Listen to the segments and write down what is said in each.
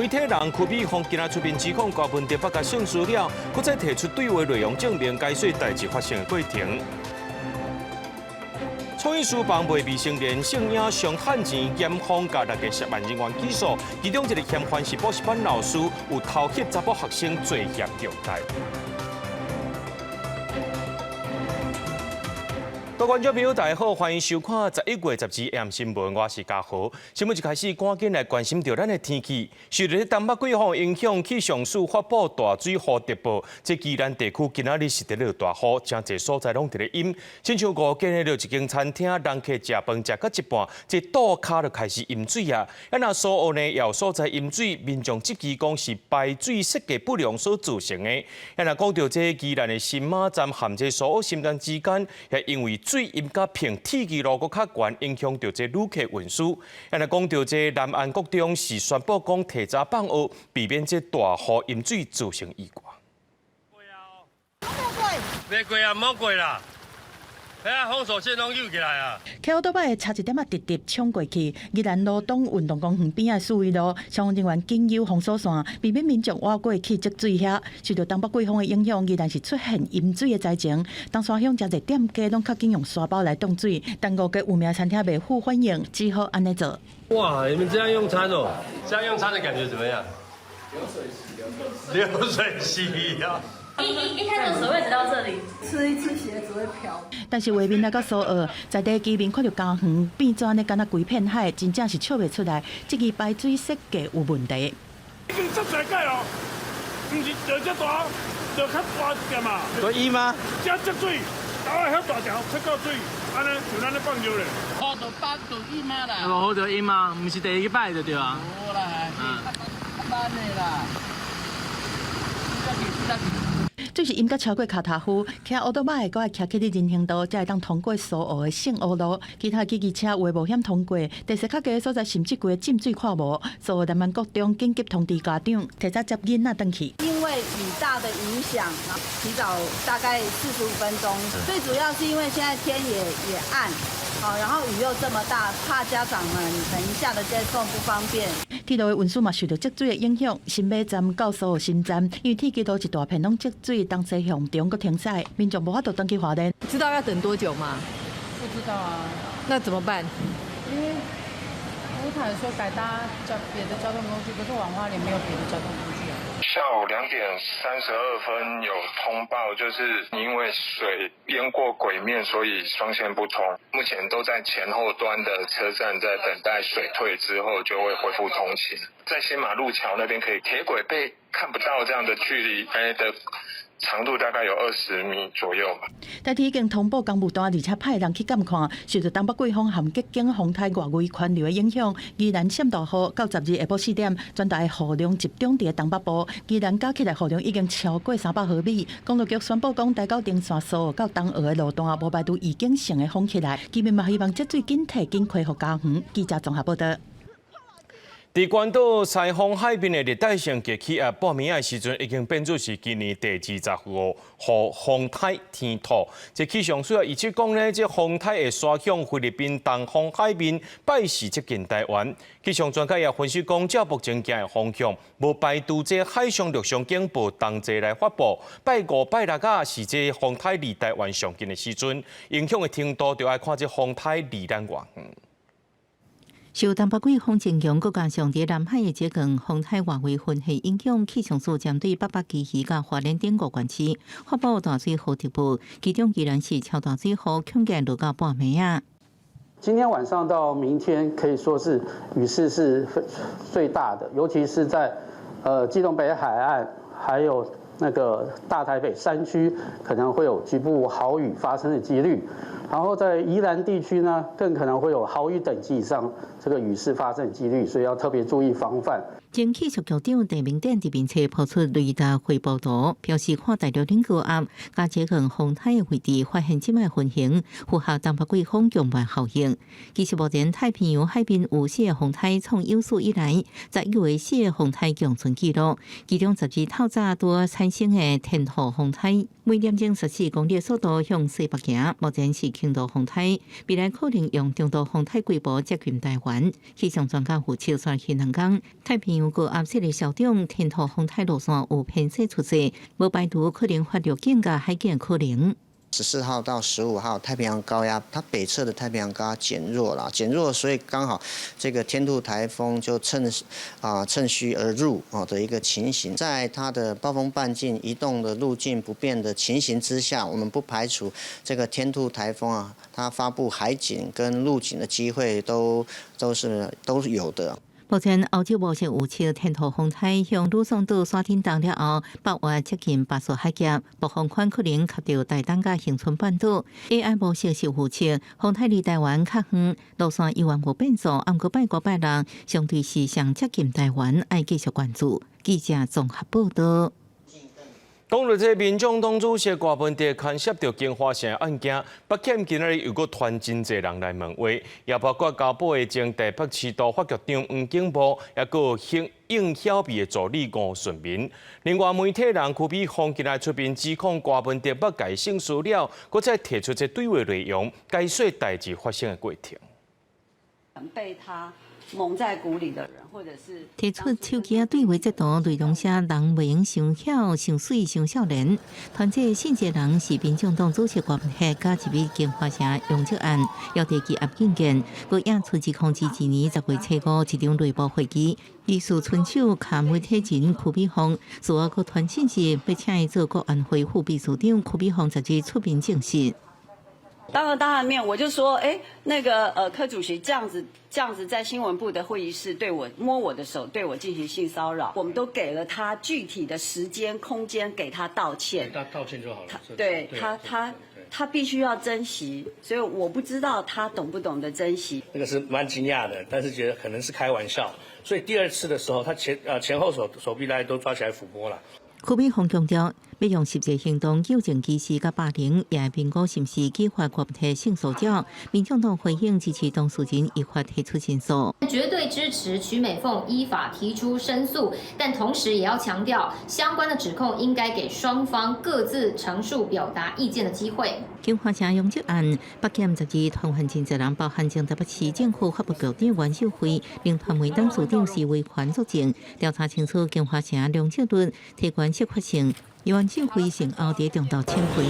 體人柯比峰今仔出面指控柯文哲北甲勝輸了，閣再提出對話內容證明該說代誌發生的過程。創意書房賣未成年性影傷趁錢，檢方共六个涉案人員起訴，其中一个嫌犯是補習班老師，有偷翕查某學生罪嫌重大。各位觀眾朋友，大家好，歡迎收看11月12 AM 新聞，我是嘉豪。新聞一開始，趕緊來關心著咱的天氣。受著東北季風影響，氣象署發布大水雨特報。這宜蘭地區今仔日是佇落大雨，誠濟所在攏佇咧淹。親像五間的一間餐廳，人客食飯食到一半，這桌跤就開始淹水啊！啊，若蘇澳呢，也有所在淹水，民眾質疑講是排水設計不良所造成的。啊，若講著這宜蘭的新馬站和這蘇澳新站之間，也因為水淹甲平鐵支路閣較懸，影響著這旅客運輸。啊，若講著這南安國中是宣布講提早放學，避免這大雨淹水造成意外。袂過啊，毋好過啦！遐封鎖線攏扭起來啊！騎歐多擺差一點仔直直衝過去，宜蘭羅東運動公園邊仔四維路，消防人員緊揪封鎖線，避免民眾倚過去積水遐。受著東北季風的影響，宜蘭是出現淹水的災情。東山鄉誠濟店家攏較緊用沙包來擋水，但五家有名餐廳袂赴反應，只好按呢做。哇！你們這樣用餐哦，這樣用餐的感覺怎麼樣？流水席，流水席啊！一開始水會直到這裡，吃一吃鞋子會飄。但是畫面來到蘇澳，在地居民看著家園變做按呢，敢若規片海，真正是笑袂出來。這支排水設計有問題。已經這濟屆哦，毋是就這大，就較大一點嘛。對淹嗎？這積水，頭仔遐大條出夠水，按呢就咱咧放尿咧。雨就北就淹啊啦。無雨就淹啊，毋是第一擺就對啊。無啦，較慢的啦。就是淹甲超過跤頭膚，騎歐多擺閣愛騎去佇人行道，才會當通過蘇澳的聖湖路。其他機機車有的冒險通過，地勢較低的所在，甚至規个浸水看無。蘇澳南安國中緊急通知家長，提早接囡仔轉去。因為雨大的影響，提早大概45分鐘。最主要是因為現在天也暗，好，然後雨又這麼大，怕家長們等一下的接送不方便。鐵路的運輸嘛受著積水的影響，新馬站到蘇澳新站，因為鐵支路一大片攏積水，東西向中閣停駛，民眾無法度轉去花蓮。知道要等多久嗎？不知道啊。那怎麼辦？因為吳坦說改搭別的交通工具，可是往花蓮沒有別的交通工具啊。下午2點32分有通報，就是因為水淹過軌面，所以雙線不通。目前都在前後端的車站在等待水退之後，就會恢復通勤。在新馬路橋那邊可以鐵軌被看不到這樣的距離，的長度大概有20米左右吧。台鐵已經通報工務單，而且派人去監看。受著東北季風和激景風台外圍環流的影響，宜蘭閃大雨到12下晡4點，全台雨量集中佇東北部。宜蘭加起來雨量已經超過300毫米。公路局宣布講，台九丁線蘇澳到東澳的路段無排除預警性的封起來。居民嘛希望積水緊退緊恢復家園。記者綜合報道。佇關島西方海邊的熱帶性低氣壓，半暝仔時陣已經變做是今年第25號風颱天兔。這氣象署啊預測講呢，這風颱會徙向菲律賓東方海面，拜四接近台灣。氣象專家也分析講，照目前行的方向，無排除這海上陸上警報同齊來發布。拜五、拜六仔是這風颱離台灣上近的時陣，影響的程度就愛看這風颱離咱偌遠。受東北季風增強，閣加上佇南海的這個風台外圍雲系影響，氣象署針對北北基宜佮花蓮等五縣市發布大水雨特報，其中宜蘭市超大水雨恐驚落到半暝仔。今天晚上到明天可以說是雨勢是最大的，尤其是在基隆北海岸，還有那個大台北山區，可能會有局部豪雨發生的幾率。然後在宜蘭地區呢，更可能會有豪雨等級以上這個雨勢發生幾率，所以要特別注意防範。前氣象局長鄭明典佇面冊拋出雷達回波圖，表示看大陸頂高壓佮這個風台的位置，發現這擺雲形，符合東北季風強迫效應。其實目前太平洋海邊有四個風台創有史以來11月四個風台共存紀錄，其中12透早拄產生的天兔風台，每點鐘14公里速度向西北行，目前是輕度風台，未來可能用中度風台規模接近台灣。氣象專家預測，紲去兩工，太平洋。洋高壓勢力消長，天兔風颱路線有偏西趨勢，無排除可能發陸警佮海警可能。 14號到15號，太平洋高壓，它北側的太平洋高壓減弱了，減弱，所以剛好這個天兔颱風就趁虛而入啊的一個情形，在它的暴風半徑移動的路徑不變的情形之下，我們不排除這個天兔颱風啊，它發布海警跟陸警的機會都有的。目前歐洲模型預測天兔風颱向呂宋島徙頂東了後，北越接近巴士海峽，暴風圈可能及著台東佮恆春半島。AI 模型是預測風颱離台灣較遠，路線猶原無變數，毋過拜五拜六相對是上接近台灣，愛繼續關注。記者綜合報道。講著這民眾黨主席柯文哲牽涉著京華城案件，北檢今仔日又閣傳真濟人來問話，也包括交保的前台北市都發局長黃景波，也閣有應曉薇的助理吳順民。另外媒體人柯比峰今仔出面指控柯文哲欲共性騷擾，閣再提出這對話內容，解說代誌發生的過程。被他蒙在鼓裡的人，或者是提出手機仔對話截圖內容寫人袂用傷曉、傷媠、傷少年。傳這信息人是民眾黨主席柯文哲，佮一位京華城養殖案，要提起押警件，閣引出2022年10月初五一場內部會議，疑似伸手敲媒體人柯比峰，事後閣傳信息欲請伊做國安會副秘書長，柯比峰十日出面證實。當著當著面，我就說，哎，那個柯主席這樣子，這樣子在新聞部的會議室對我摸我的手，對我進行性騷擾，我們都給了他具體的時間、空間，給他道歉。他道歉就好了。他對他必須要珍惜，所以我不知道他懂不懂得珍惜。那個是蠻驚訝的，但是覺得可能是開玩笑，所以第二次的時候，他前後手臂大家都抓起來撫摸了。柯比峰強調，欲用實際行動糾正歧視佮霸凌，也會評估是毋是舉發柯文哲性騷擾。民眾黨回應支持當事人依法提出申訴，絕對支持瞿美鳳依法提出申訴，但同時也要強調，相關的指控應該給雙方各自陳述表達意見的機會。京華城養殖案，北檢十二傳喚真濟人，包含前台北市政府法務局長阮秀慧、林傳媒董事長施威權作證，調查清楚京華城良質率提懸釋法性。阮秀慧善後佇中道請回，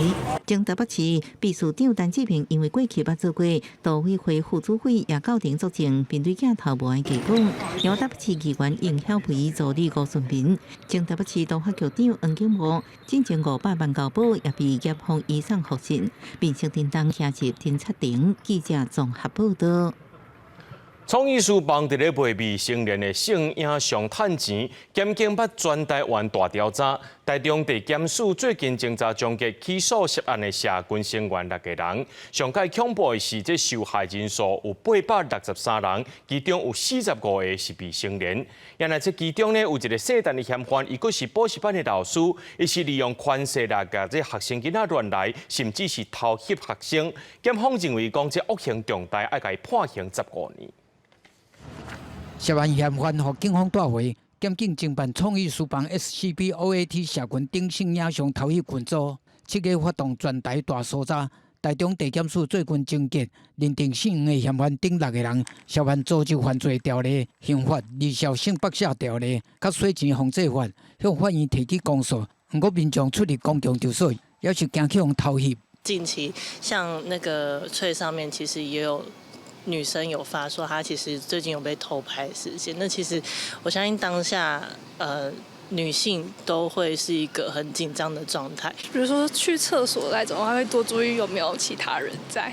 前台北市秘書長陳志平因為過去捌做過都委會副主委，也到庭作證，面對鏡頭無愛加講。另外台北市議員應曉薇助理吳順民，前台北市都發局長黃景模，進前500萬交保也被檢方移送複審，民生叮當下集偵察庭記者綜合報道。創意書房佇咧賣未成年的性影像趁錢，檢警捌全台灣大調查，台中地檢署最近偵查終結起訴涉案的社群成員六個人。上蓋恐怖的是，這受害人數有863人，其中有45個是未成年。原來這其中呢，有一個細漢的嫌犯，伊閣是補習班的老師，伊是利用權勢來共這學生囡仔亂來，甚至是偷翕學生。檢方認為講這惡行重大，愛共伊判刑15年。涉案嫌犯予警方帶回，檢警偵辦創意書房 SCBOAT 社群頂性影像偷翕群組，7月發動全台大搜查，台中地檢署最近偵結認定姓黃的嫌犯等六個人涉犯組織犯罪條例、刑法、兒少性剝削條例、佮洗錢防制法，向法院提起公訴。毋過民眾出入公共場所，猶是驚去予偷翕。近期像那個脆上面，其實也有女生有發說，她其實最近有被偷拍事件。那其實我相信當下，女性都會是一個很緊張的狀態。比如說去廁所那種，還會多注意有沒有其他人在。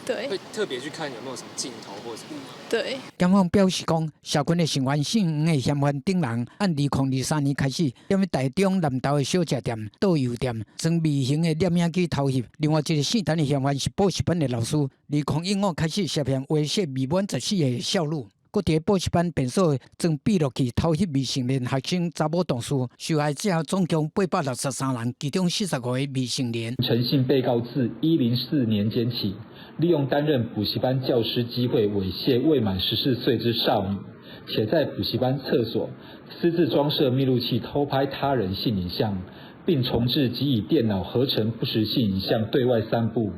對，會特別去看有沒有什麼鏡頭或什麼。對。檢方表示講，社群的成員姓黃的嫌犯等人，按2023年開始，踮台中南投的小食店、倒油店裝微型的攝影機偷翕。另外一個姓陳的嫌犯是補習班的老師，2015開始涉嫌猥褻未滿14歲的少女。閣佇補習班便所裝閉錄器偷翕未成年學生查某同事，受害者總共863人，其中45個未成年。陳姓被告自104年間起，利用擔任補習班教師機會猥褻未滿14歲之少女，且在補習班廁所私自裝設密錄器偷拍他人性影像，並重製及以電腦合成不實性影像對外散布。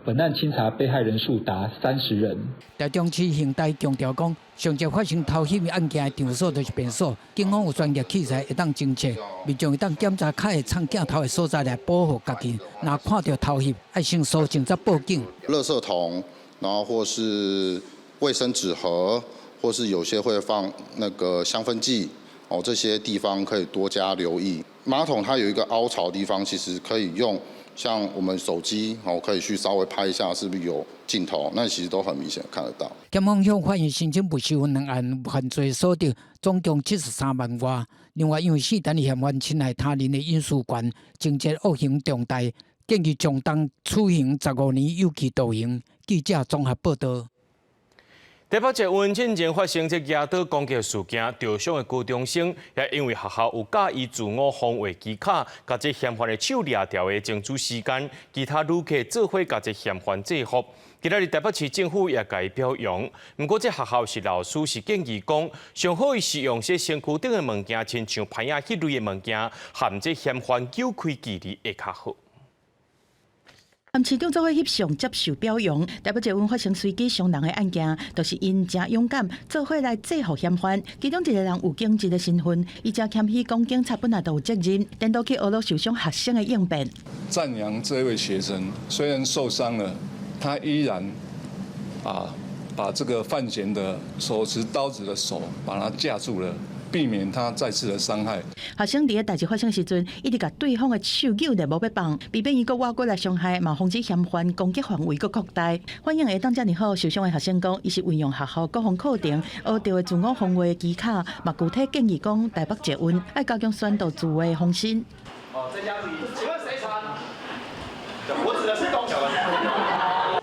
本案清查被害人數達30人。台中市刑大強調講，上濟發生偷翕案件的場所就是便所，警方有專業器材會當偵測，民眾會當檢查較會藏鏡頭的所在來保護家己。若看著偷翕，愛先搜證再報警。垃圾桶，然後或是衛生紙盒，或是有些會放那個香氛劑，哦，這些地方可以多加留意。馬桶它有一個凹槽地方，其實可以用像我們手機哦，可以去稍微拍一下，是不是有鏡頭？那其實都很明顯看得到。檢方向法院申請沒收兩案犯罪所得，總共73萬外。另外，因為四單嫌犯侵害他人的隱私權，情節惡行重大，建議將當處刑15年有期徒刑。記者綜合報道。台北捷運進前發生這舉刀攻擊事件，受傷的高中生也因為學校有教伊自我防衛技巧，共這嫌犯的手掠牢的爭取時間，其他旅客做伙共這嫌犯制服。今仔日台北市政府也共伊表揚。毋過這學校是老師是建議講，上好伊是用這身軀頂的物件，親像攀仔彼類的物件，和這嫌犯扭開距離會較好。和市長做伙翕相接受表揚，台北捷運發生隨機傷人的案件，就是𪜶誠勇敢做伙來制服嫌犯。其中一個人有警職的身份，伊誠謙虛講，警察本來就有責任，顛倒去學了受傷學生的應變。讚揚這位學生，雖然受傷了，他依然啊把這個犯嫌的手持刀子的手把他架住了。避免他再次的傷害。學生佇咧代誌發生時陣，一直共對方的手搝著無欲放，避免伊閣倚過來傷害，嘛防止嫌犯攻擊範圍閣擴大。反應會當遮爾好，受傷的學生講，伊是運用學校國防課程學著的自我防衛技巧，嘛具體建議講台北捷運愛加強宣導自衛防身。哦，增加注意，請問誰傳？我指的是東。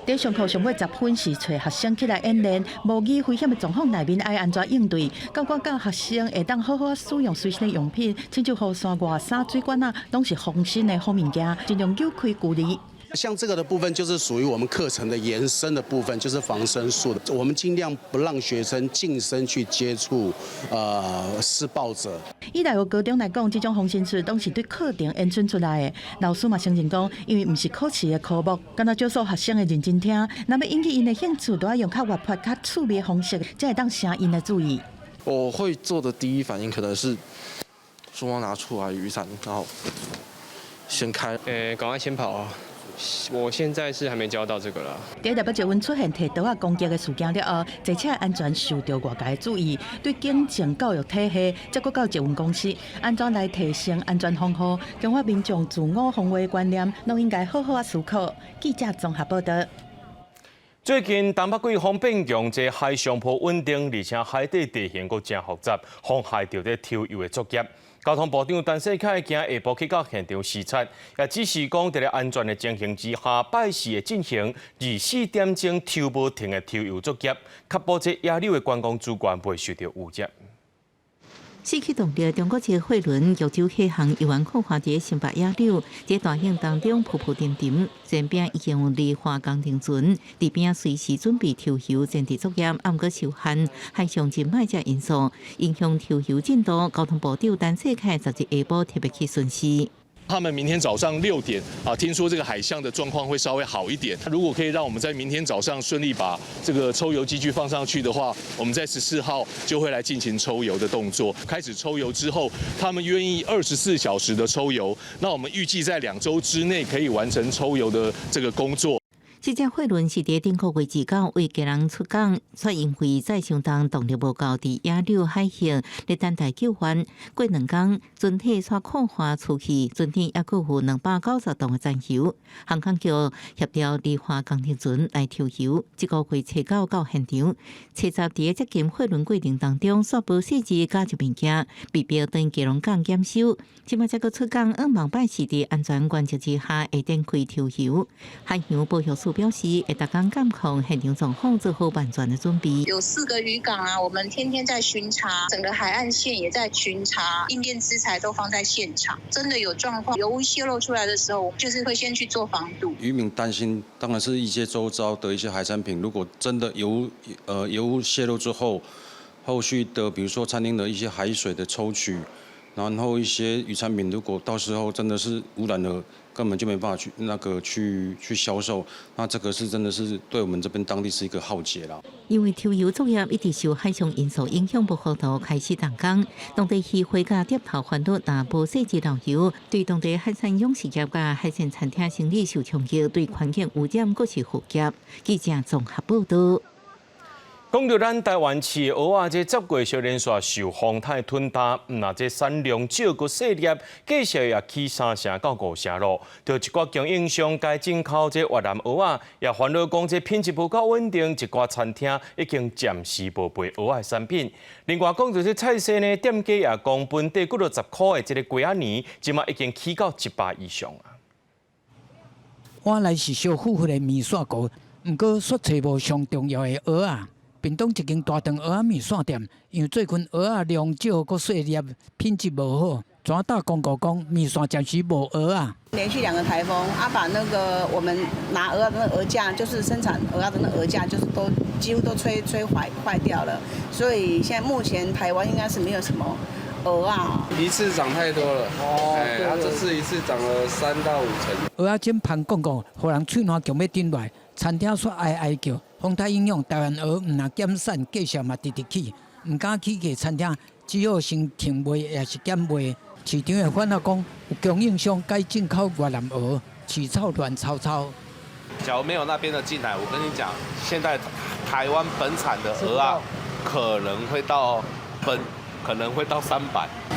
佇上課上尾10分是揣學生起來演練，模擬危險的狀況內面愛按怎應對。教官教學生會當好好使用隨身的用品，親像雨傘、外衫、水管仔，攏是防身的好物件，盡量扭開距離。像這個的部分，就是屬於我們課程的延伸的部分，就是防身術的。我們盡量不讓學生近身去接觸，施暴者。以內湖高中來講，這種防身術攏是對課程延伸出來的。老師嘛承認講，因為毋是考試的科目，敢若少數學生會認真聽，若欲引起𪜶的興趣，都愛用較活潑、較趣味的方式，才會當吸𪜶的注意。我會做的第一反應可能是書包拿出來，雨傘，然後先開。趕快先跑啊！我現在是還沒教到這個啦。佇台北捷運出現提刀仔攻擊的事件了後，坐車安全受著外界注意，對警政教育體系，再閣到捷運公司，按怎來提升安全防護，強化民眾自我防衛觀念，攏應該好好仔思考。記者綜合報道。最近東北季風變強，這海上無穩定，而且海底地形閣誠複雜，妨害著這抽油的作業。交通部長陳世凱今下晡去到現場視察，也指示講，佇咧安全的情形之下，拜四會進行24點鐘抽無停的抽油作業，確保這野柳的觀光資源袂受著污染。失去動力，中國籍貨輪玉州客航猶原靠岸佇新北野柳，佇大浪當中浮浮沉沉，前邊已經有離岸工程船，佇邊隨時準備抽油前置作業，毋過受限海上真歹這因素，影響抽油進度。交通部長陳世凱12下晡特別去巡視。他們明天早上6點啊，聽說這個海象的狀況會稍微好一點。如果可以讓我們在明天早上順利把這個抽油機具放上去的話，我們在14號就會來進行抽油的動作。開始抽油之後，他們願意24小時的抽油。那我們預計在2週之內可以完成抽油的這個工作。這隻貨輪是佇頂個月29為基隆出港，卻因為載傷重動力無夠，佇野柳海域咧等待救援。過2工，船體煞靠岸出去，船頂猶閣有290噸的柴油。航空局協調離岸工程船來抽油。這個月初九到現場，初十佇接近貨輪過程當中，煞無細緻加入物件，被迫轉基隆港檢修。這擺才閣出港，向望拜四佇安全原則之下會展開抽油。海洋保育署表示，會逐工監控現場狀況，做好萬全的準備。有四個漁港啊，我們天天在巡查，整個海岸線也在巡查，應變資材都放在現場。真的有狀況，油污洩漏出來的時候，就是會先去做防堵。漁民擔心，當然是一些周遭的一些海產品，如果真的油污洩漏之後，後續的，比如說餐廳的一些海水的抽取，然後一些漁產品如果到時候真的是污染了，根本就沒辦法去那個去銷售，那這個是真的是對我們這邊當地是一個浩劫啦。因為抽油作業一直受海上因素影響，無法度開始動工。當地漁會佮釣頭煩惱，若無細緻漏油，對當地海產養殖業佮海鮮餐廳生意受衝擊，對環境污染閣是負責。記者綜合報道。講著咱台灣飼的蚵仔，這10月小連續受風颱吞焦，毋但這產量少閣細粒，價數也起3成到5成囉。著一寡供應商改進口這越南蚵仔，也煩惱講這品質無夠穩定，一寡餐廳已經暫時無賣蚵仔產品。另外講著這菜市呢，店家也講本地幾落十箍的這个雞仔麵，這馬已經起到100以上啊。碗內是燒呼呼的麵線糊，毋過卻揣無上重要的蚵仔。屏東一間大腸蚵仔麵線店，因為最近蚵仔量少，閣細粒，品質無好，轉打公告講麵線暫時無蚵仔。連續兩個颱風，啊，把那個我們拿蚵仔的那鵝架，就是生產蚵仔的那鵝架，就是都幾乎都吹壞掉了。所以現在目前台灣應該是沒有什麼蚵仔。一次漲太多了，哦，他這次一次漲了3到5成。蚵仔煎芳廣告，予人喙瀾強欲頂來，餐廳煞哀哀叫。風颱影響，台灣蚵毋但減產，價數嘛直直起，毋敢起價，餐廳只好先停賣，抑是減賣。市場的反應講，有供應商改進口越南蚵，市場亂糟糟。假如沒有那邊的進來，我跟你講，現在台灣本產的蚵仔可能會到本，可能會到300。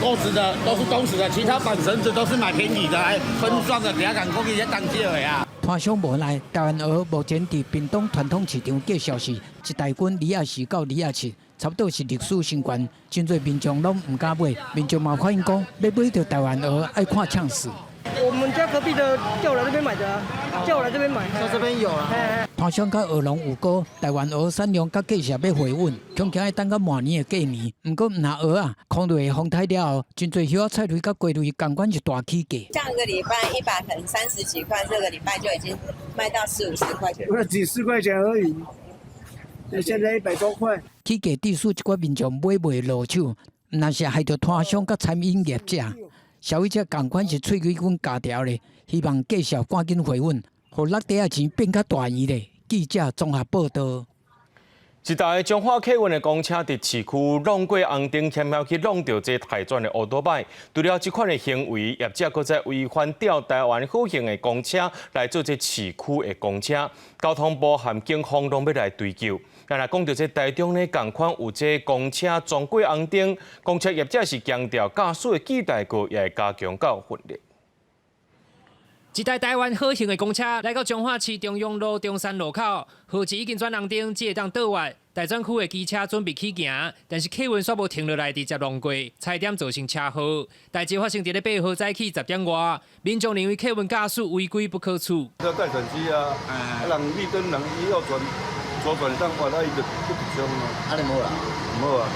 勾子的都是勾子的，其他綁繩子都是買便宜的，還分裝的，底下講講一些當少的啊。攤商無奈，台灣蚵目前佇屏東傳統市場價數是一大斤24到27，差不多是歷史新高。真濟民眾攏毋敢買，民眾嘛反映講，欲買著台灣蚵愛看搶勢。我們家隔壁的叫我來這邊買的啊，叫我來這邊買。說這邊有啊。攤商佮蚵農有講，台灣蚵產量佮價數欲回穩，恐驚愛等到明年的過年。毋過毋但蚵仔，空落風颱了後，真濟葉仔菜類佮瓜類仝款是大起價。上個禮拜100可能30幾塊，這個禮拜就已經賣到四五十塊錢。不幾十塊錢而已，現在100多塊。起價致使一寡民眾買袂落手，毋但是害著攤商佮餐飲業者，消費者仝款是喙齿阮咬牢咧，希望價數趕緊回穩，予落袋仔錢變較大圓咧。記者綜合報道。一台彰化客運的公車佇市區弄過紅燈，險險去挵著這刣轉的歐多擺。除了這款的行為，業者閣再違反調台灣好行的公車來做這市區的公車，交通部和警方攏欲來追究。但若講著這台中呢，仝款有這公車撞過紅燈，公車業者是強調駕駛的記大過，也會加強教育訓練。一台台灣好行的公車來到彰化市中央路中山路口，號誌已經轉紅燈，才會當倒彎。待轉區的機車準備起行，但是客運煞無停落來，直接挵過，差點造成車禍。代誌發生佇咧8號早起10點外，民眾認為客運駕駛違規不可取。要帶轉機啊，人綠燈人伊要轉左轉上彎，他伊就不衝啊。按呢無啦，無啊。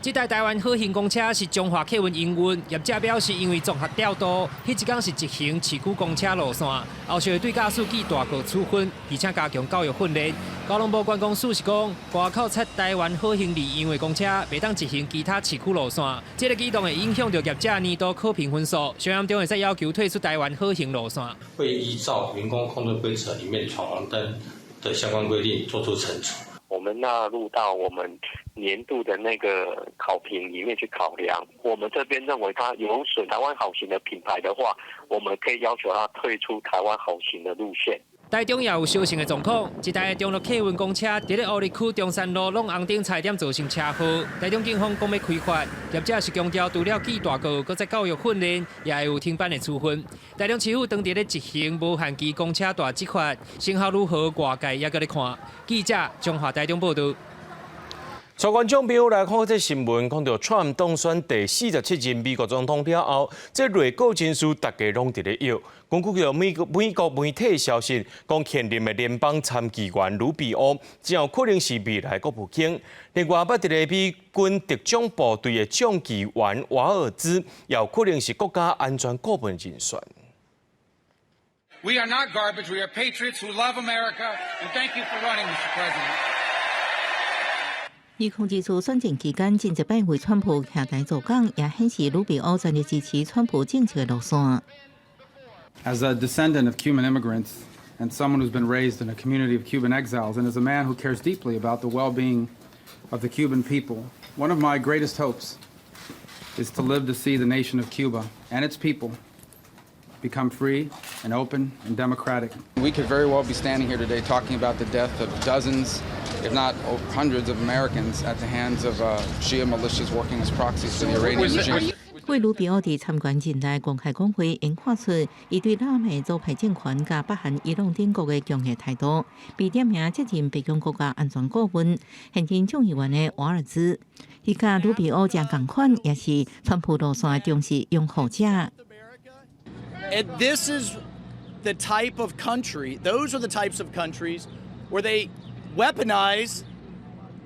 這台台灣好行公車是彰化客運營運，業者表示因為綜合調度，彼一工是執行市區公車路線，後續會對駕駛記大過處分，而且加強教育訓練。交通部觀光署是講，外口插台灣好行字樣的公車，袂當執行其他市區路線。這个舉動會影響著業者年度考評分數，上嚴重會使要求退出台灣好行路線。會依照員工控制規則裡面闖紅燈的相關規定做出懲處。我們納入到我們年度的那個考評裡面去考量。我們這邊認為他有損台灣好行的品牌的話，我們可以要求他退出台灣好行的路線。台中也有相似的狀況，一台中剋客運公車佇咧湖里區中山路挵紅燈，差點造成車禍。台中警方講欲開罰，業者是強調除了記大過，閣再教育訓練，也會有停班的處分。台中市府當佇咧執行無限期公車大執法，成效如何，外界也閣咧看。記者彰化台中報導。所以觀眾朋友來看這新聞，講著川普當選第47任美國總統了後，這內閣人事大家攏佇咧搖。根據著美國媒體消息，講現任的聯邦參議員魯比歐，真有可能是未來國務卿。另外，捌佇咧美軍特種部隊的將議員瓦爾茲，也有可能是國家安全顧問人選。 We are not garbage. We are patriots who love America. And thank you for running, Mr. President. 2024選戰期間，真濟擺為川普徛台助講，也顯示魯比歐全力支持川普政策的路線。 As a descendant of Cuban immigrants and someone who's been raised in a community of Cuban exiles, and as a man who cares deeply about the well-being of the Cuban people, one of my greatest hopes is to live to see the nation of Cuba and its people become free and open and democratic. We could very well be standing here today talking about the death of dozens, if not hundreds, of Americans at the hands of Shia militias working as proxies for the Iranian regime. 為魯比奧佇參選任內公開講話，𪜶看出伊對拉美左派政權佮北韓、伊朗等國的強硬態度，被點名接任白宮國家安全顧問、現任眾議員的瓦爾茲，伊佮魯比奧誠仝款，也是川普路線的忠實擁護者。 And this is the type of country, those are the types of countries where they weaponize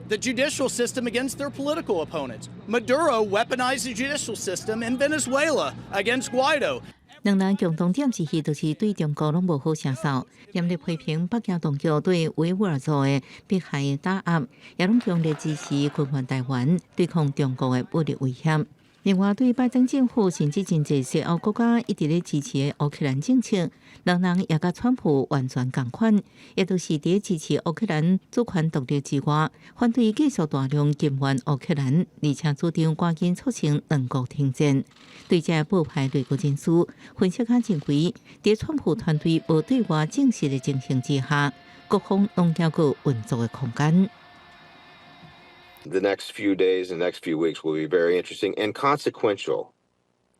the judicial system against their political opponents. Maduro weaponized the judicial system in Venezuela against Guaido. 兩人共同點是，就是對中國攏無好聲掃，嚴厲批評北京當局對維吾爾族的迫害打壓，也攏強烈支持軍援台灣，對抗中國的武力威脅。另外，對拜登政府甚至真濟西歐國家一直咧支持的烏克蘭政策，兩人也佮川普完全仝款，也都是佇支持烏克蘭主權獨立之外，反對繼續大量金援烏克蘭，而且主張趕緊促成兩國停戰。對這無派內閣人士分析較認為，佇川普團隊無對外證實的情形之下，各方攏猶閣運作的空間。 The next few days and next few weeks will be very interesting and consequential.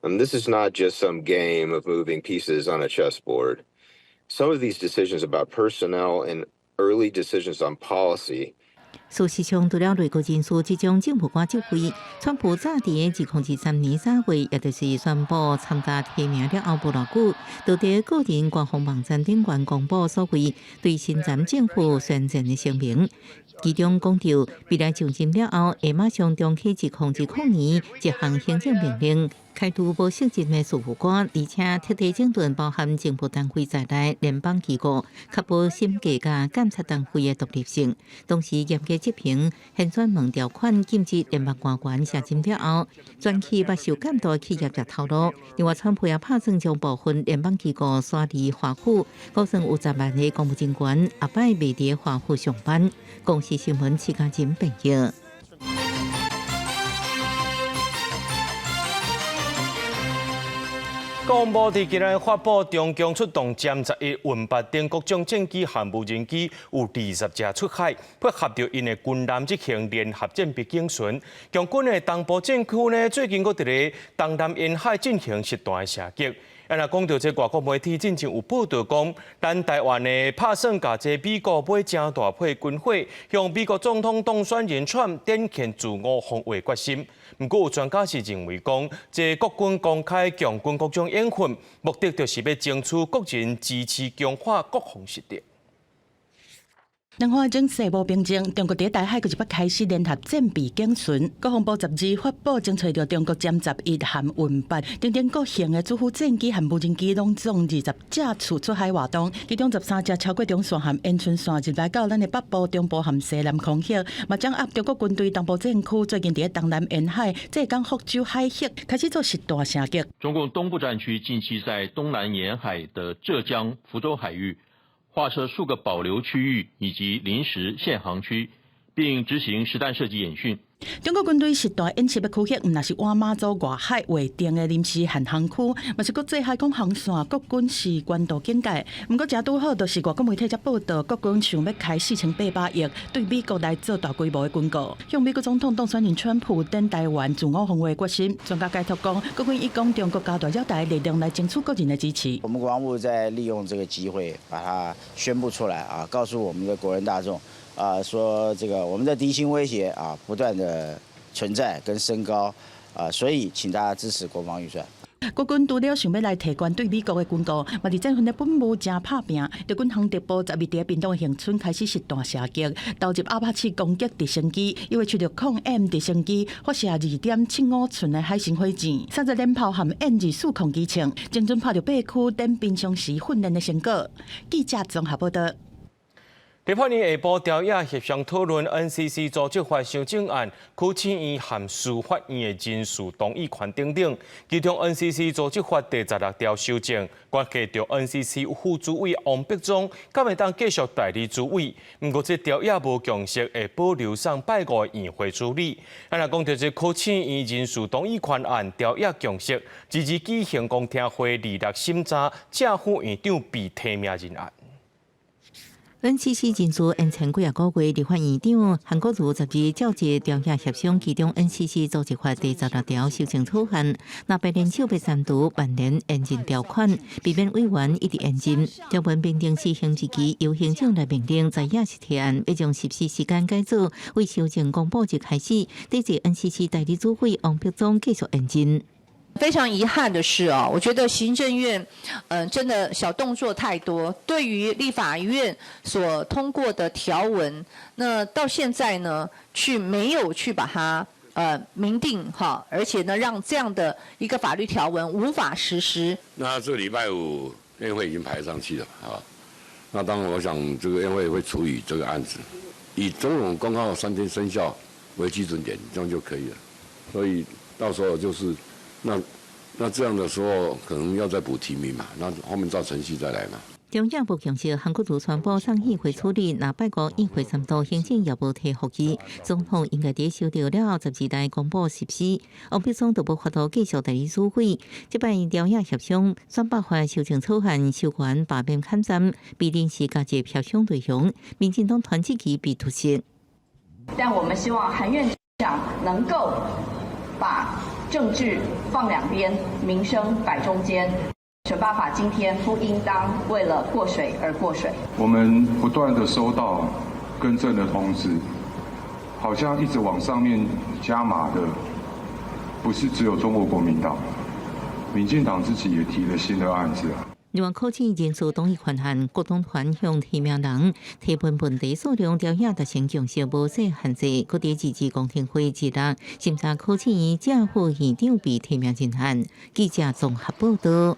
And this is not just some game of moving pieces on a chessboard. Some of these decisions about personnel and early decisions on policy 事實上，除了內閣人士這種政務官職位，川普早佇2023年3月，也就是宣布參加提名了後無偌久，就佇個人官方網站頂懸公布所謂對新任政府宣戰的聲明，其中講到未來就任了後，會馬上重啟2020年一項行政命令，開除無適任的事務官，而且徹底整頓包含政府單位在內聯邦機構，確保審計佮監察單位的獨立性。同時嚴格執行旋轉門條款，禁止聯邦官員卸任了後轉去不受監督的企業食頭路。另外，川普也拍算將部分聯邦機構徙離華府，估算有10萬个公務人員後擺袂佇華府上班。公視新聞徐家仁編譯。國防部佇今日發布，中共出動殲十一、運八等各種戰機和無人機，有20架出海，配合著𪜶的軍艦執行聯合戰備警巡。共軍的東部戰區呢，最近閣佇咧東南沿海進行實彈的射擊。啊，若講到這外國媒體進前有報道講，咱台灣的拍算共這美國買誠大批軍火，向美國總統當選人川普展現自我防衛決心。毋過有專家是認為講，這國軍公開共軍各種演訓，目的就是欲爭取國人支持強化國防實力。兩岸情勢無平靜，中國佇台海閣一擺開始聯合戰備警巡。國防部12發布，偵測著中國殲十一和運八等等各型的主輔戰機和無人機，攏總20架次出海活動，其中13隻超過中線和延春線入來到咱的北部、中部和西南空域，嘛掌握中國軍隊東部戰區最近佇東南沿海、浙江福州海域開始做實彈射擊。中共東部戰區近期在東南沿海的浙江福州海域，劃設數個保留區域以及臨時限航區，並執行實彈射擊演訓。中國軍隊實彈演習的區域，毋但是倚馬祖外海劃定的臨時限航區，嘛是國際海空航線各軍事關島警戒。毋過，誠拄好，就是外國媒體才報道，國軍想欲開4800億對美國來做大規模的軍購，向美國總統當選人川普展台灣自我防衛決心。專家解讀講，國軍以講中國加大繞台力量來爭取國人的支持。我們國防部在利用這個機會，把它宣布出來啊，告訴我們的國人大眾。啊，說這個我們的敵情威脅啊，不斷的存在跟升高，啊，所以請大家支持國防預算。國軍除了想欲來提懸對美國的軍購，嘛佇這份的本務誠拍拚。陸軍航特部12佇屏東恆春開始實彈射擊，投入阿帕契攻擊直升機，伊 H-60M 直升機發射2.75寸的海神火箭，30連炮和 M24控機槍，精準拍著八區等平常時訓練的成果。記者綜合報道。立法院下晡朝野協商討論 NCC 組織法修正案、考試院和司法院的人事同意權等等。其中 NCC 組織法第16條修正，關係著 NCC 副主委王必忠，敢會當繼續代理主委。毋過這條也無共識，會保留送拜五院會處理。啊，若講著這考試院人事同意權案，朝野共識，支持舉行公聽會，26審查正副院長被提名人案。 NCC 人事延前幾仔個月，立法院長韓國瑜12召集朝野協商，其中 NCC 組織法第16條修正草案，若白聯手被刪除萬年延任條款，避免委員一直延任。條文明定施行日期由行政來命令，在野是提案欲將實施時間改做為修正公布日開始，抵制 NCC 代理主委王必忠繼續延任。非常遺憾的是哦，我覺得行政院，真的小動作太多。對於立法院所通過的條文，那到現在呢，去沒有去把它明定哈，而且呢，讓這樣的一個法律條文無法實施。那這禮拜五院會已經排上去了啊，那當然我想這個院會會處理這個案子，以總統公告3天生效為基準點，這樣就可以了。所以到時候就是。那這樣的時候，可能要再補提名嘛？那後面照程序再來嘛。中央無共識，韓國瑜宣布送議會處理，若拜五議會三讀，行政也無提覆議，總統應該佇修訂了後12日公布實施。王必忠就無法度繼續代理主委。這擺朝野協商選罷法修正草案修權罷免砍站，被臨時加入協商內容，民進黨團這期被突襲。但我們希望韓院長能夠把政治放兩邊，民生擺中間。選罷法今天不應當為了過水而過水。我們不斷的收到更正的通知，好像一直往上面加碼的，不是只有中國國民黨，民進黨自己也提了新的案子。另外，考試人事同意權限，國黨團向提名人提問問題數量，朝野達成共識，無設限制。閣佇自治公聽會日啊，審查考試院正副院長被提名人案。記者綜合報道。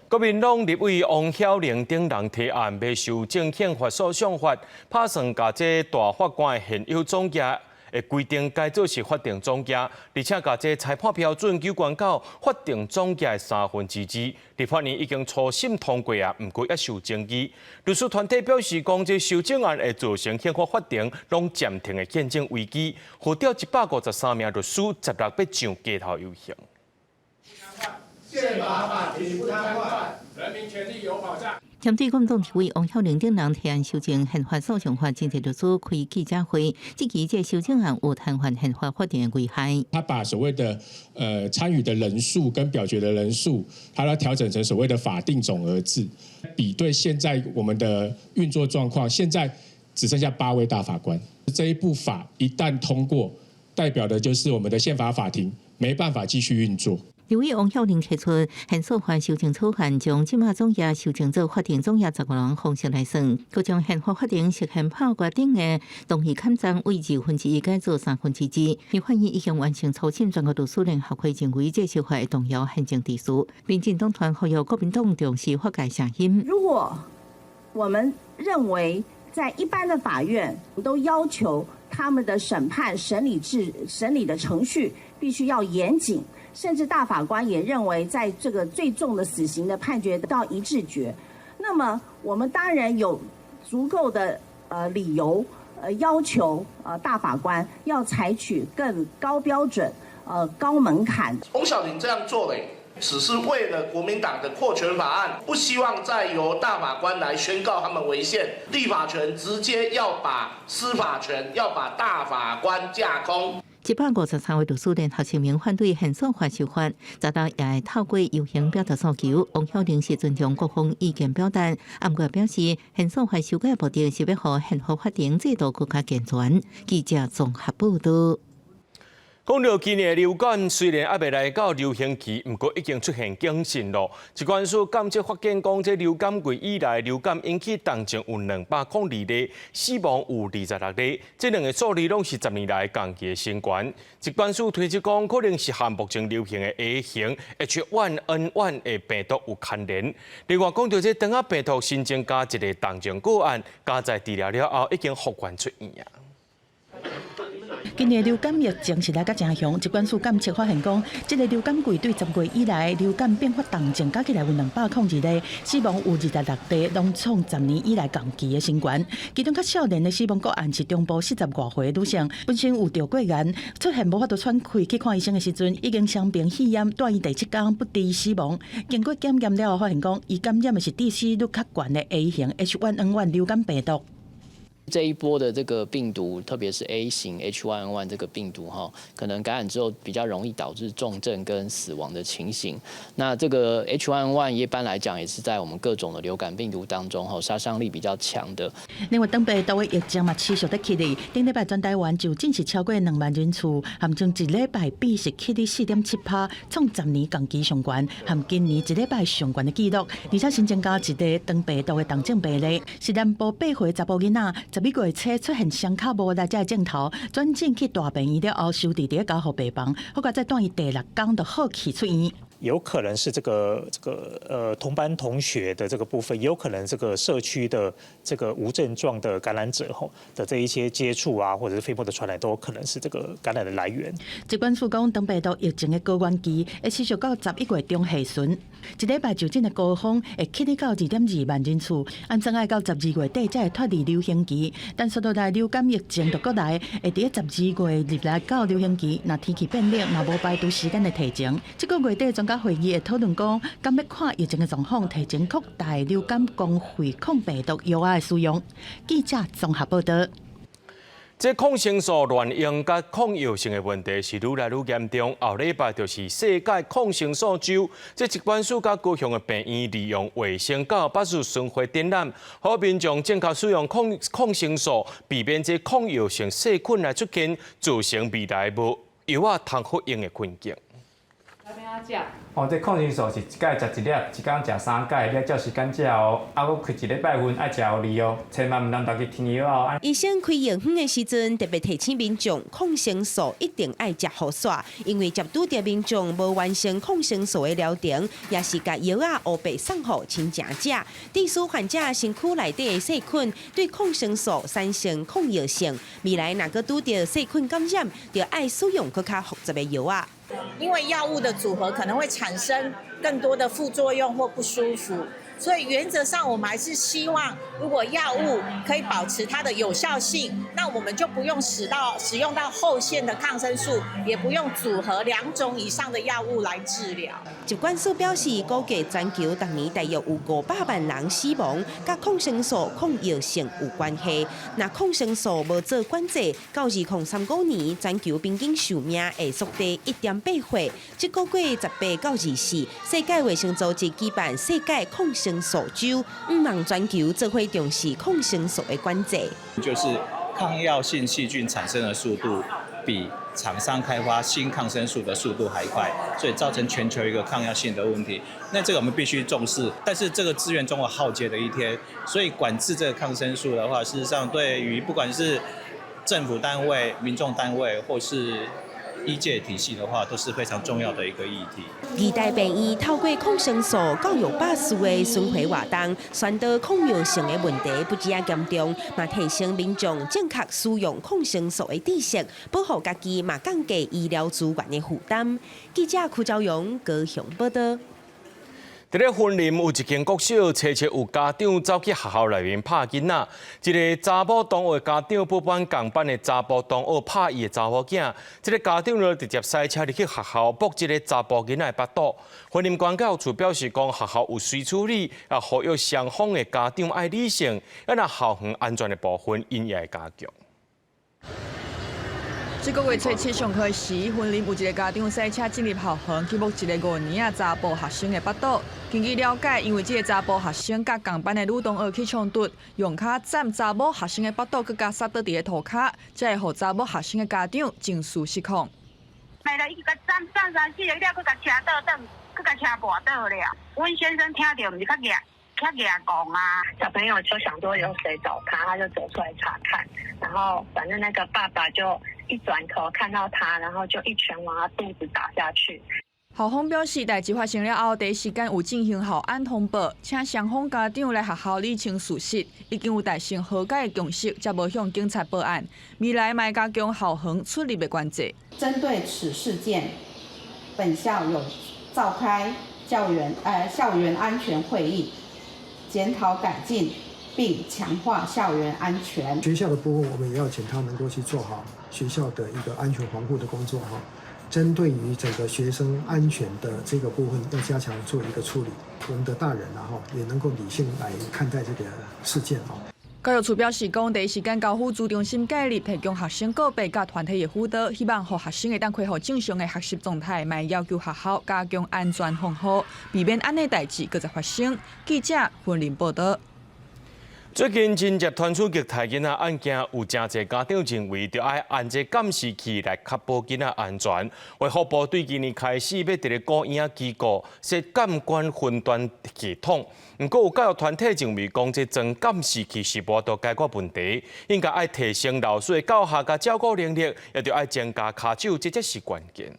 國民黨立委王曉玲等人提案，欲修正憲法訴訟法，拍算共這大法官的現有總額的規定改做是法定總額，而且共這裁判標準修懸到法定總額的2/3。立法院已經初審通過啊，毋過猶受爭議。律師團體表示，講這修正案會造成憲法法庭攏暫停的憲政危機，號召153名律師16欲上街頭遊行。憲法法庭不癱瘓，人民權利有保障。針對國民黨立委王曉玲等人提案修正憲法訴訟法，真濟律師開記者會，質疑這修正案有癱瘓憲法法庭的危害。他把所謂的參與的人數跟表決的人數，他要調整成所謂的法定總額制，比對現在我們的運作狀況，現在只剩下8位大法官，這一部法一旦通過，代表的就是我們的憲法法庭沒辦法繼續運作。立委王曉玲提出憲訴法修正草案，將這馬總額修正做法定總額15人方式來算，閣將憲法法庭實現拍決頂的同意砍站為1/2改做2/3。立法院已經完成初審，全國律師聯合會認為這修法會動搖憲政秩序。民進黨團呼籲國民黨重視法界聲音。如果我們認為在一般的法院都要求他們的審判審理制審理的程序必須要嚴謹。甚至大法官也認為，在這個最重的死刑的判決到一致決，那麼我們當然有足夠的理由要求大法官要採取更高標準高門檻。王曉玲這樣做嘞，只是為了國民黨的擴權法案，不希望再由大法官來宣告他們違憲，立法權直接要把司法權要把大法官架空。 153位律師聯合聲明反對憲訴法修法，16也會透過遊行表達訴求。王曉玲是尊重各方意見表達，毋過表示憲訴法修改目的是欲予憲法法庭制度閣較健全。記者綜合報道。講到今年流感，雖然猶未來到流行期，毋過已經出現警訊囉。疾管署監測發現講，這流感季以來，流感引起重症有202例，死亡有26例，這兩个數字攏是10年來同期的新高。疾管署推測講，可能是和目前流行的 A 型 H1N1 的病毒有牽連。另外，講到這腸仔病毒新增加一个重症個案，佳哉治療了後已經復原出院啊。今年流感疫情是來甲誠凶，疾管署監測發現講，這个流感季對10月以來流感併發重症加起來有202例，死亡有26例，攏創10年以來同期的新高。其中較少年的死亡個案是中部40外歲女性，本身有著過癌，出現無法度喘氣去看醫生的時陣，已經傷病肺炎，蹛院第七工不治死亡。經過檢驗了後，發現講，伊感染的是致死率較懸的 A 型 H1N1 流感病毒。這一波的這個病毒，特別是 A 型 H1N1 這個病毒哈，可能感染之後比較容易導致重症跟死亡的情形。那這個 H1N1 一般來講也是在我們各種的流感病毒當中，哈，殺傷力比較強的。另外，腸病毒的疫情嘛持續咧起哩，頂禮拜全台灣就診是超過2萬人次，含前一禮拜比是起哩4.7%，創10年同期上懸，含今年一禮拜上懸的紀錄。而且新增加一个腸病毒的重症病例，是南部8歲查埔囡仔。11月初出現雙跤無力這个症頭，轉診去大病院了後，收佇佇加護病房，好佳哉蹛院第六工就好氣出院。有可能是這個同班同學的這個部分，也有可能這個社區的這個無症狀的感染者吼的這一些接觸啊，或者是飛沫的傳染，都有可能是這個感染的來源。疾管署講，腸病毒疫情的高原期會持續到11月中下旬，一禮拜就診的高峰會起哩到2.2萬人次，按算愛到12月底才會脫離流行期。但說落來流感疫情就閣來，會佇12月入來到流行期，若天氣變冷，嘛無排除時間的提前。這个月底專家會議會討論講，敢欲看疫情的狀況，提前擴大流感公費抗病毒藥仔的使用。記者綜合報導。這抗生素濫用佮抗藥性的問題是愈來愈嚴重。後禮拜就是世界抗生素週，這疾管署佮高雄的病院利用衛星佮百事巡迴展覽，予民眾正確使用抗生素，避免這抗藥性細菌來出現，造成未來無藥仔通好用的困境。哦，這抗生素是一擺食一粒，一工食三擺，你愛照時間食哦。啊，閣開一禮拜份愛食予你哦，千萬毋通家己添藥哦。醫生開藥方的時陣，特別提醒民眾，抗生素一定愛食予煞，因為接拄著民眾無完成抗生素的療程，也是共藥仔烏白送予親情者，致使患者身軀內底的細菌對抗生素產生抗藥性，未來若閣拄著細菌感染，就愛使用閣較複雜的藥仔。因為藥物的組合可能會產生更多的副作用或不舒服，所以原則上我們還是希望，如果藥物可以保持它的有效性，那我們就不用使用到後線的抗生素，也不用組合兩種以上的藥物來治療。疾管署表示，估計全球逐年大約有500萬人死亡，佮抗生素抗藥性有關係。若抗生素無做管制，到2035年，全球平均壽命會縮短1.8歲。這个月18到24，世界衛生組織舉辦世界抗生素週，向望全球做伙重視抗生素的管制。就是抗藥性細菌產生的速度比廠商開發新抗生素的速度還快，所以造成全球一個抗藥性的問題。那這個我們必須重視，但是這個資源終有耗竭的一天，所以管制這個抗生素的話，事實上對於不管是政府單位、民眾單位或是醫界體系的話，都是非常重要的一個議題。義大病院透過抗生素教育百事的巡迴活動，宣導抗藥性的問題不只嚴重，嘛提升民眾正確使用抗生素的知識，保護家己，嘛降低醫療資源的負擔。記者柯昭勇高雄報導。佇咧雲林有一間國小，初七有家長走去學校內面拍囡仔，一个查某同學家長不滿仝班的查埔同學拍伊的查某囝，這个家長就直接駛車入去學校，搏這个查埔囡仔的腹肚。雲林管教處表示講，學校有隨處理，也呼籲雙方的家長愛理性，啊若校園安全的部分，𪜶也會加強。這个月初七上課時，雲林有一个家長駛車進入校園，去摸一个5年仔查埔學生的腹肚。根據了解，因為這个查埔學生佮仝班的女同學起衝突，用跤斬查某學生的腹肚，閣共捒倒佇个塗跤，才會予查某學生的家長情緒失控。沒了，伊共斬斬三四个了，閣共車倒轉，閣共車跋倒了。阮先生聽著，毋是較額較額戇啊。小朋友就想說有誰找他，他就走出來查看，然後反正那個爸爸就一轉頭看到他，然後就一拳往他肚子打下去。校方表示，代誌發生了後，第一時間有進行校安通報，請雙方家長來學校理清事實，已經有達成和解的共識，才無向警察報案。未來嘛會加強校園出入的管制。針對此事件，本校有召開校園安全會議，檢討改進並強化校園安全。學校的部分，我們也要請他能夠去做好學校的一個安全防護的工作哈。針對於整個學生安全的這個部分，要加強做一個處理。我們的大人啊，也能夠理性來看待這個事件哦。教育處表示，講第一時間交輔諮中心介入，提供學生個別佮團體的輔導，希望予學生會當恢復正常的學習狀態，嘛要求學校加強安全防護，避免按呢代誌閣再發生。記者雲林報導。最近真濟傳出虐待囡仔案件，有誠濟家長認為著愛安這監視器來確保囡仔安全。衛福部對今年開始欲佇咧孤嬰機構設監管雲端系統，毋過有教育團體認為講這裝監視器是無法度解決問題，應該愛提升老師的教學佮照顧能力，也著愛增加跤手，這才是關鍵。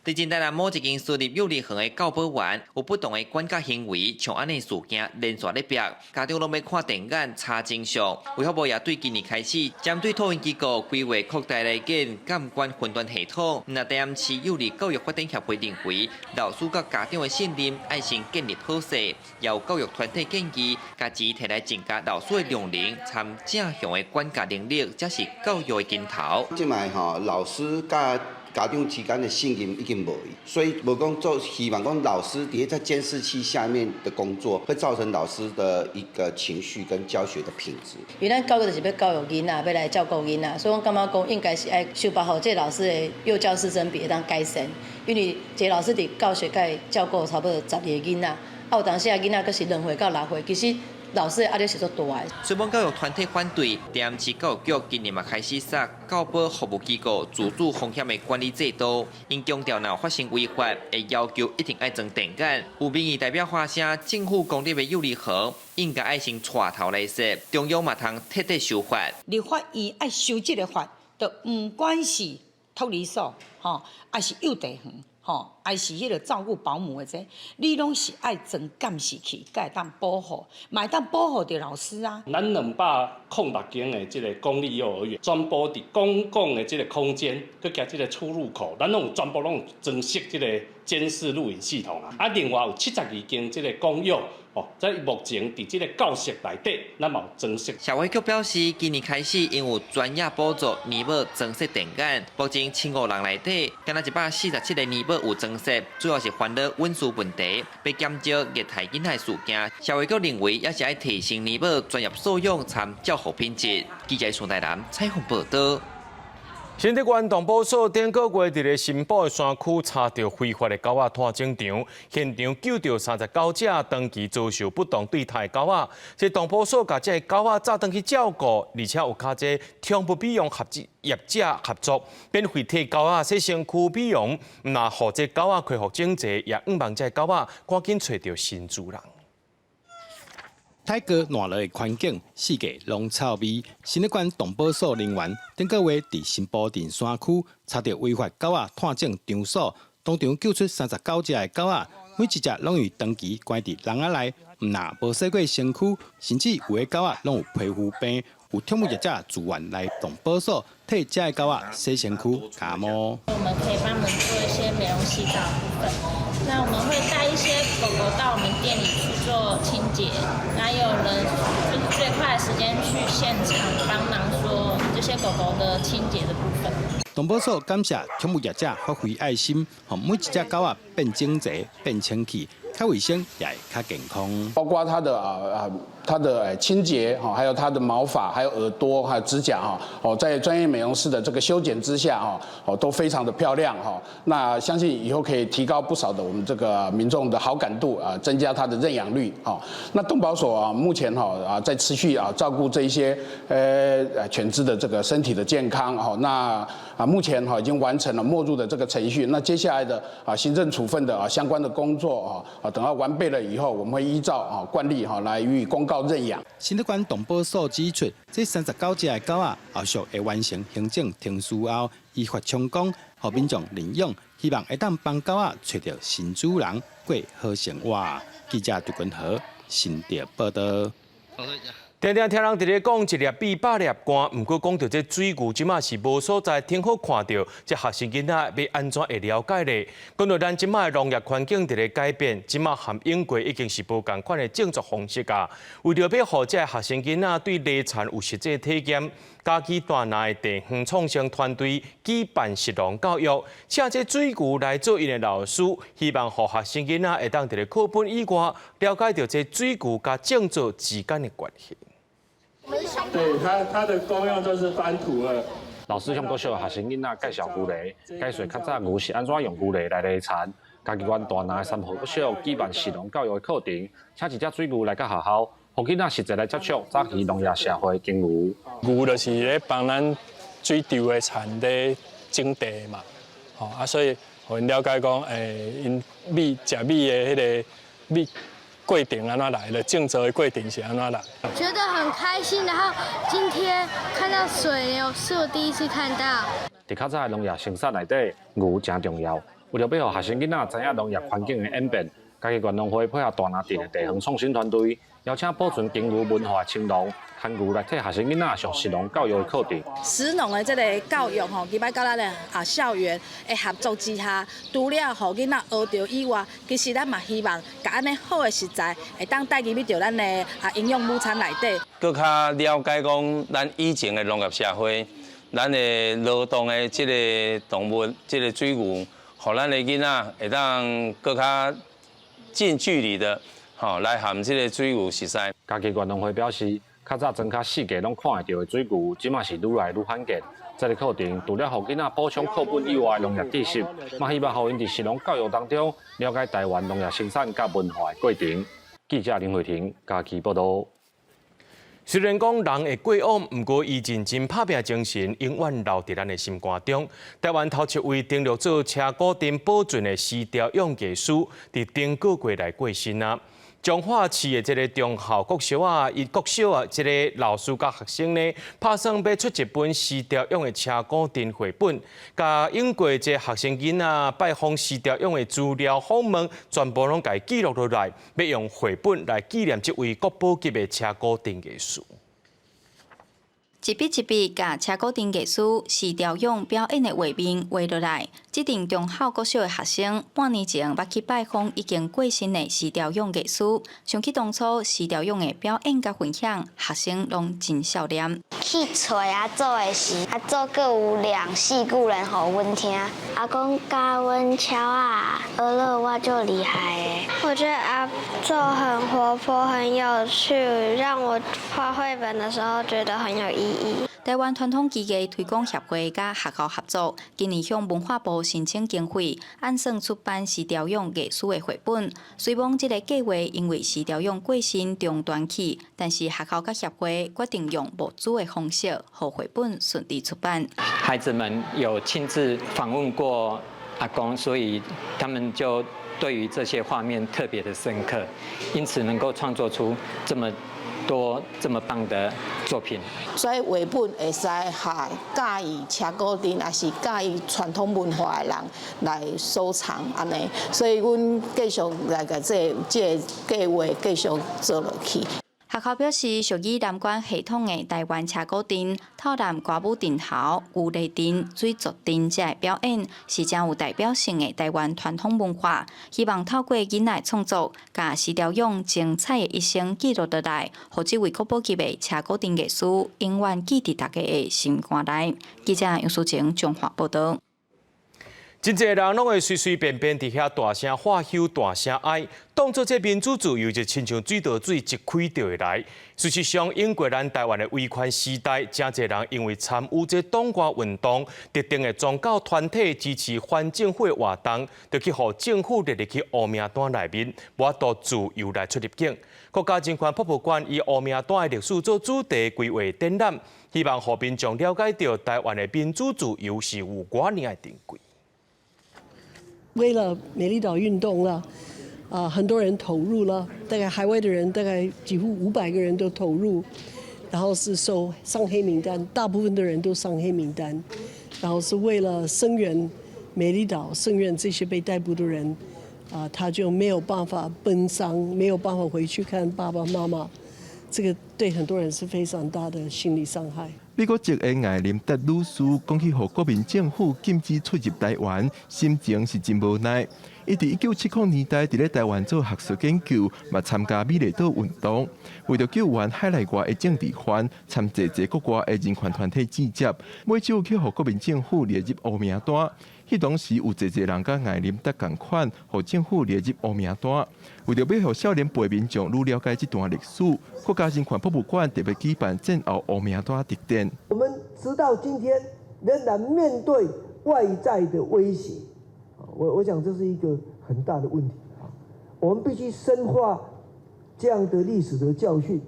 佇今台南某一間私立幼兒園的教保員有不當的管教行為，像按呢事件連續咧爆，家長攏欲看電眼查真相。衛福部也對今年開始，針對托嬰機構規劃擴大來建監管雲端系統。若台南市幼兒教育發展協會認為，老師佮家長的信任愛先建立好勢，由教育團體建議，共錢提來增加老師的量能，參正向的管教能力，才是教育的根頭。這擺吼，老師佮家長之間的信任已經無，所以無講做希望講老師佇咧在監視器下面的工作，會造成老師的一個情緒跟教學的品質。因為咱教育就是欲教育囡仔，欲來照顧囡仔，所以我感覺講應該是愛想辦法，這個老師的幼教師生比會當改善，因為一個老師佇教學佮照顧差不多十二個囡仔，啊有當時啊囡仔閣是2歲到6歲，其實老師的壓力是足大的。雖罔教育團體反對，台南市教育局今年嘛開始設教保服務機構自主風險的管理制度，𪜶強調若有發生違法，會要求一定愛裝電眼。有民意代表發聲，政府公立的幼兒園應該愛先帶頭來設，中央嘛通徹底修法。立法院愛修這個法，就毋管是托兒所，吼，抑是幼稚園，吼，抑是彼個照顧保姆的這，你攏是愛裝監視器，才會當保護，嘛會當保護著老師啊。咱206間的這個公立幼兒園，全部佇公共的這個空間，閣加這個出入口，咱攏有全部攏有裝設這個監視錄影系統啊。啊，另外有72間這個公幼。哦，在目前佇這個教室內底，咱嘛有裝設。社會局表示，今年開始𪜶有專業補助年保裝設電眼，目前1500人內底，敢若147個年保有裝設，主要是煩惱隱私問題，欲減少虐待囡仔事件。社會局認為，也是愛提升年保專業素養，參照護品質。記者宋台南採訪報導。新竹縣動保所頂個月佇咧新埔的山區查著非法的狗仔湠種場，現場救著39隻長期遭受不當對待的狗仔。這動保所共這个狗仔載轉去照顧，而且有佮這寵物美容合業者合作，免費替狗仔洗身軀美容，毋但予這狗仔恢復整齊，也向望這狗仔趕緊揣著新主人。太過爛落的環境，四界攏臭味。新竹縣動保所人員頂個月佇新埔鎮山區查著違法狗仔湠種場所，當場救出39隻的狗仔，每一隻攏予長期關佇籠仔內，毋但無洗過身軀，甚至有的狗仔攏有皮膚病。有寵物業者自願來動保所替這个狗仔洗身軀、加毛。我們可以幫他們做一些美容洗澡部分。那我們會帶一些狗狗到我們店裡去做清潔，那也有人就是最快的時間去現場幫忙做這些狗狗的清潔的部分。動保所感謝寵物業者發揮愛心，予每一隻狗仔變整齊、變清氣，較衛生也會較健康。包括它的清潔哈，還有它的毛髮、還有耳朵、還有指甲哈，哦，在專業美容師的這個修剪之下哈，哦，都非常的漂亮哈。那相信以後可以提高不少的我們這個民眾的好感度啊，增加它的認養率哈。那動保所啊，目前哈啊在持續啊照顧這一些犬隻的這個身體的健康哈。那啊，目前哈已經完成了沒入的這個程序，那接下來的行政處分的相關的工作等到完備了以後，我們會依照慣例哈來予以公告認養。新竹縣動保所指出，這39隻的狗仔後續會完成行政程序後，依法充公，予民眾領養，希望會當幫狗仔揣著新主人過好生活。記者杜君和新竹報道。定定聽人佇咧講一粒米百粒汗，毋過講著這水牛這馬是無所在，挺好看著，這學生囡仔欲按怎會了解咧？講著咱這馬的農業環境佇咧改變，這馬和英國已經是無仝款的種作方式啊。為著欲予這學生囡仔對犁田有實際體驗，嘉義大林的地方創生團隊舉辦食農教育，請這水牛來做𪜶的老師，希望予學生囡仔會當佇咧課本以外了解著這水牛佮種作之間的關係。對，它的功用就是翻土了。老師向國小學生囡仔介紹牛犁，解說較早牛是按怎用牛犁來犁田。嘉義縣大林的三和國小舉辦食農教育的課程，請一隻水牛來到學校，予囡仔實際來接觸早期農業社會耕牛。牛就是咧幫咱水稻的田咧整地嘛，吼啊，所以予𪜶了解講，𪜶米食米的彼个米過程按怎來的，種植的過程是按怎來。覺得很開心，然後今天看到水牛是我第一次看到。佇較早的農業生產內底，牛誠重要。為著欲予學生囡仔知影農業環境的演變，嘉義縣農會配合大林鎮的地方創新團隊，邀請保存耕牛文化的青農，牽牛來替學生囡仔上食農教育的課程。食農的這个教育吼，期待佮咱的校園的合作之下，除了予囡仔學著以外，其實咱嘛希望共按呢好的食材，會當帶入去著咱的營養午餐內底。閣較了解講，咱以前的農業社會，咱的勞動的這个動物，這个水牛，予咱的囡仔會當閣較近距離的，吼來和這个水牛熟似。嘉義縣農會表示，較早莊跤四界攏看會著的水牛，這馬是愈來愈罕見。這个課程除了予囡仔補充課本以外的農業知識，嘛希望予𪜶佇食農教育當中了解台灣農業生產佮文化的過程。記者林慧婷嘉義報導。雖然講人會過往，毋過伊認真拍拚精神永遠留佇咱的心肝中。台灣頭一位登錄做車鼓鎮保存的施調勇藝師，佇頂個月來過身啊。彰化市的這个忠孝國小啊，伊國小啊，這个老師佮學生呢，拍算欲出一本施調勇的車鼓陣繪本，共英國這學生囡仔拜訪施調勇的資料訪問，全部攏共記錄落來，欲用繪本來紀念這位國寶級的車鼓陣藝師。一筆一筆，共車鼓陣藝師施調勇表演的畫面畫落來。這陣忠孝國小的學生半年前捌去拜訪已經過身的施調勇藝師，想起當初施調勇的表演佮分享，學生攏真笑臉。去揣阿祖的時，阿祖閣有念四句聯予阮聽。阿公教阮敲仔，學了我就厲害的。我覺得阿祖很活潑，很有趣，讓我畫繪本的時候覺得很有意義。台灣傳統技藝推廣協會佮學校合作，今年向文化部申請經費，按算出版施調勇藝師的繪本。雖罔這個計劃因為施調勇過身中斷去，但是學校佮協會決定用募資的方式，予繪本順利出版。孩子們有親自訪問過阿公，所以他們就對於這些畫面特別的深刻，因此能夠創作出這麼多這麼棒的作品。所以繪本會使予佮意車鼓陣，抑是佮意傳統文化的人來收藏按呢，所以阮繼續來共這个計劃繼續做落去。學校表示，屬於南管系統的台灣車鼓陣、透南歌舞陣頭、牛犁陣、水族陣這个表演，是誠有代表性的台灣傳統文化。希望透過囡仔創作，共施調勇精彩的一生記錄落來，予這位國寶級的車鼓陣藝師永遠記佇大家的心肝內。記者楊淑晴彰化報導。真濟人攏會隨隨便便佇遐大聲喝唏、大聲哀，當做這民主自由就親像水道水一開就會來。事實上，英國咱台灣的威權時代，誠濟人因為參與這黨外運動、特定的宗教團體支持反政府的活動，就去予政府列入去烏名單內面，無法度自由來出入境。國家人權博物館以烏名單的歷史做主題規劃展覽，希望予民眾了解著台灣的民主自由是有偌爾的珍貴。為了美麗島運動啦，啊，很多人投入了，大概海外的人大概幾乎500個人都投入，然後是受上黑名單，大部分的人都上黑名單，然後是為了聲援美麗島，聲援這些被逮捕的人，啊，他就沒有辦法奔喪，沒有辦法回去看爸爸媽媽，這個對很多人是非常大的心理傷害。美國籍的艾琳達女士講起，予國民政府禁止出入台灣，心情是真無奈。伊佇1970年代佇咧台灣做學術研究，嘛參加美麗島運動，為著救援海內外的政治犯，參濟濟國外的人權團體集結，尾就去予國民政府列入烏名單。彼當時有濟濟人佮艾琳達仝款，予政府列入烏名單。為著欲予少年輩民眾愈了解這段歷史，國家人權博物館特別舉辦戰後烏名單特展。我們直到今天仍然面對外在的威脅，我想這是一個很大的問題啊！我們必須深化這樣的歷史的教訓，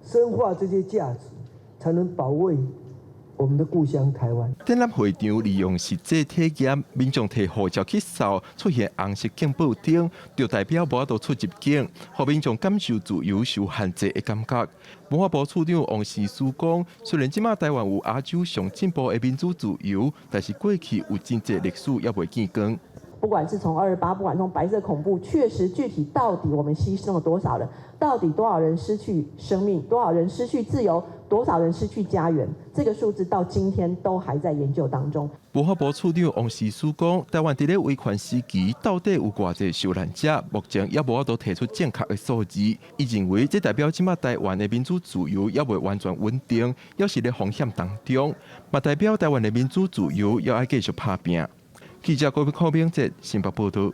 深化這些價值，才能保衛我們的故鄉台灣。展覽會場利用實際體驗，民眾提護照去掃，出現紅色警報燈，就代表無法度出入境，予民眾感受自由受限制的感覺。文化部處長王時思講，雖然這馬台灣有亞洲上進步的民主自由，但是過去有真濟歷史猶未見光。不管是從228，不管從白色恐怖，確實具體到底我們犧牲了多少人，到底多少人失去生命，多少人失去自由，多少人失去家園，這個數字到今天都還在研究當中。文化部處長王時思講，台灣佇咧威權時期到底有偌濟受難者，目前猶無法度提出正確的數字。伊認為，這代表這馬台灣的民主自由猶未完全穩定，猶是咧風險當中，嘛代表台灣的民主自由猶愛繼續拍拚。記者郭柯明哲新北報導。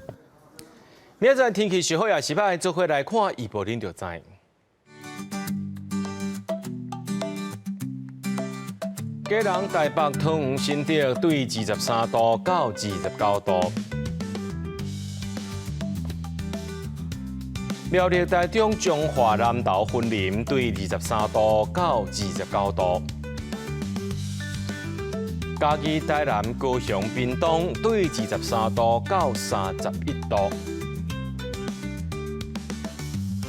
明仔載天氣是好抑是䆀，做伙來看預報，恁就知。基隆、台北、桃園、新竹對23度到29度。苗栗、台中、彰化、南投、雲林對23度到29度。嘉義、台南、高雄、屏東對23度到31度。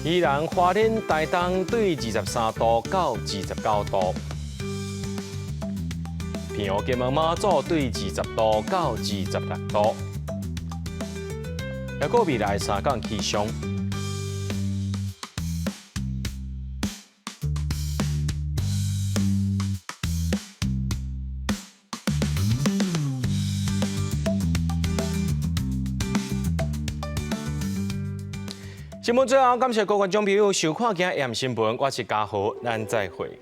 宜蘭、花蓮、台東對23度到29度。澎湖、金門、馬祖對20度到26度。抑閣未來三工氣象。新聞最後，感謝各位觀眾朋友收看今日新聞，我是嘉豪，咱再會。